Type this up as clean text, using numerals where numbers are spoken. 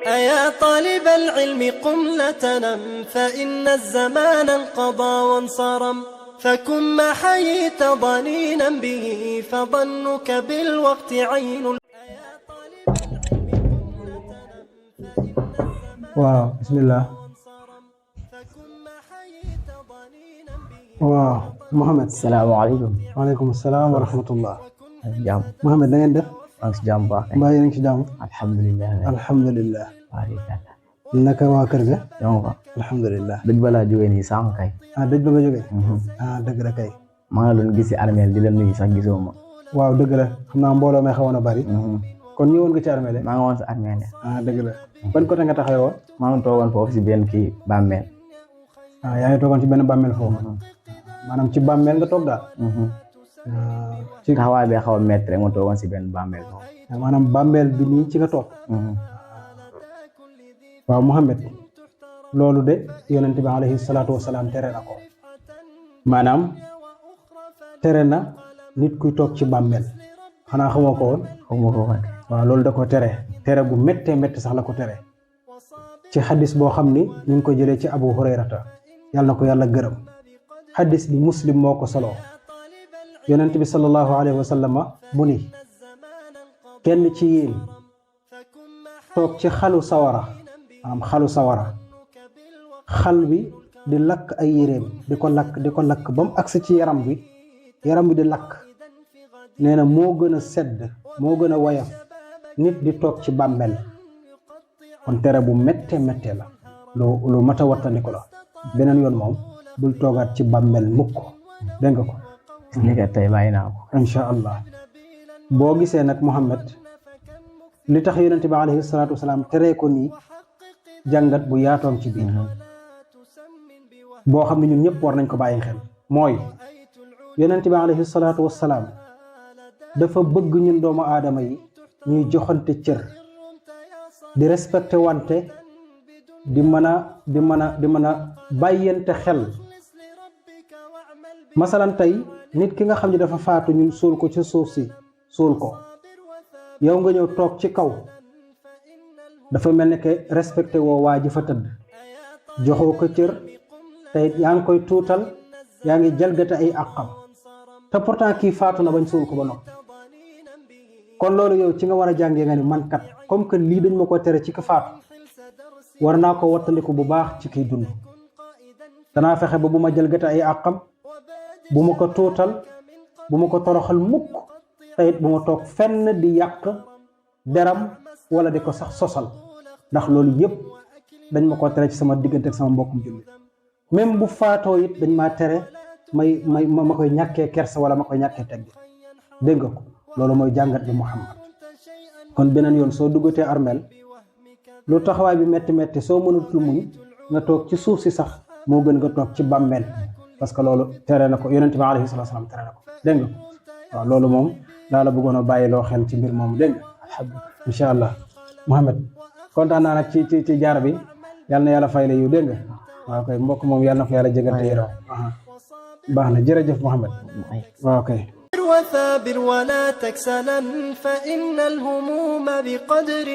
أيا طالب العلم قم لا تنم، فإن الزمان انقضى وانصرم، فكن ما حييت ضنينا به، فظنك بالوقت عين. أيا طالب العلم قم لا تنم، فإن الزمان waaw bismillah وانصرم، فكن ما حييت ضنينا به. waaw Mohamed. salaamaaleykum. waaleykum salaam wa rahmatullah. jàmm. Mohamed na ngeen def. maa ngi si jàmm baax. mbaa yéen a ngi ci jàmm. alhamdulilah. alhamdulilah. waaleykum. naka waa kër ga. yow fa. alhamdulilah. dëj ba laa jógee nii sànq kay. ah dëj ba nga jógee. dëgg la kay. maa ngi doon gis si armeel di la nuyu sax gisoo ma. waaw dëgg la xam naa mbooloo may xawoon a bari. kon ñëwoon nga ci armeel. maa ngi woon si armeel. dëgg la. ban côté nga taxawee woon. maa ngi toogoon foofu si benn kii bàmmeel. yaa ngi toogoon ci benn bàmmeel foofu. maanaam ci bàmmeel nga toog daal. ci taxawaay bi xaw a métti rek ma toogoon si benn bàmmeel foofu. maanaam bàmmeel bi nii ci nga toog. waaw Mohamed loolu de yonent bi alayhi salaatu wasalaam tere na ko maanaam tere na nit kuy toog ci bàmmeel xanaa xamoo ko woon. xamoo ko woon. waaw loolu da ko tere gu méttee métti sax la ko tere ci xadis boo xam ni ñu ngi ko jëlee ci Abu Hurayrata yàlla na ko yàlla gërëm xadis bi Muslim moo ko solo yonent bi sallallahu alayhi wa sallama mu ni kenn ci yéen toog ci xalu sawara maanaam xalu sawara xal bi di lakk ay yéreem di ko lakk ba mu agsi ci yaram bi di lakk nee na moo gën a sedd moo gën a woyof nit di toog ci bàmmeel kon tere bu méttee méttee la lu mat a wattandiku la beneen yoon moom bul toogaat ci bàmmeel mukk dégg nga ko. ni ko tey bàyyi naa ko. incha allah boo gisee nag Mohamed li tax yonente bi alayhi salaatu wasalaam teree ko nii jàngat bu yaatoom ci biir boo xam ne ñun ñëpp war nañ ko bàyyi xel mooy yonente bi alayhi salaatu wasalaam dafa bëgg ñun doomu aadama yi ñuy joxante cër di respecté wante di mën a bàyyante xel masalan tey nit ki nga xam ne dafa faatu ñu suul ko ci suuf si suul ko yow nga ñëw toog ci kaw dafa mel ni que respecté woo waa ji fa tëdd joxoo ko cër tey yaa ngi koy tuutal yaa ngi jalgate ay àqam te pourtant kii faatu na bañ suul ko ba noppi kon loolu yow ci nga war a jàngee nga ni man kat comme que lii dañ ma ko tere ci ki faatu war naa ko wattandiku bu baax ci kiy dund danaa fexe ba bu ma jalgate ay àqam bu ma ko tuutal bu ma ko toroxal mukk teyit bu ma toog fenn di yàq deram wala di ko sax sosal ndax loolu yëpp dañ ma ko tere ci sama diggante ak sama mbokkum jullit même bu faatoo it dañ maa tere ma koy ñàkkee kersa wala ma koy ñàkkee tegg dégg nga ko loolu mooy jàngat bi Muhammad kon beneen yoon soo duggatee armeel lu taxawaay bi metti metti soo mënatul muñ nga toog ci suuf si sax moo gën nga toog ci bàmmeel parce que loolu tere na ko yonent bi alayhi salaatu salaam tere na ko dégg nga waaw loolu moom daa la bëggoon a bàyyi loo xel ci mbir moomu dégg nga incha allah Mohamed kontaan naa nag ci jaar bi yàlla na yàlla fay la yiw dégg nga waaw kay mbokk moom yàlla na ko yàlla jégante yërëm baax na jërëjëf Mohamed waaw kay وثابر ولا تكسلا، فإن الهموم بقدر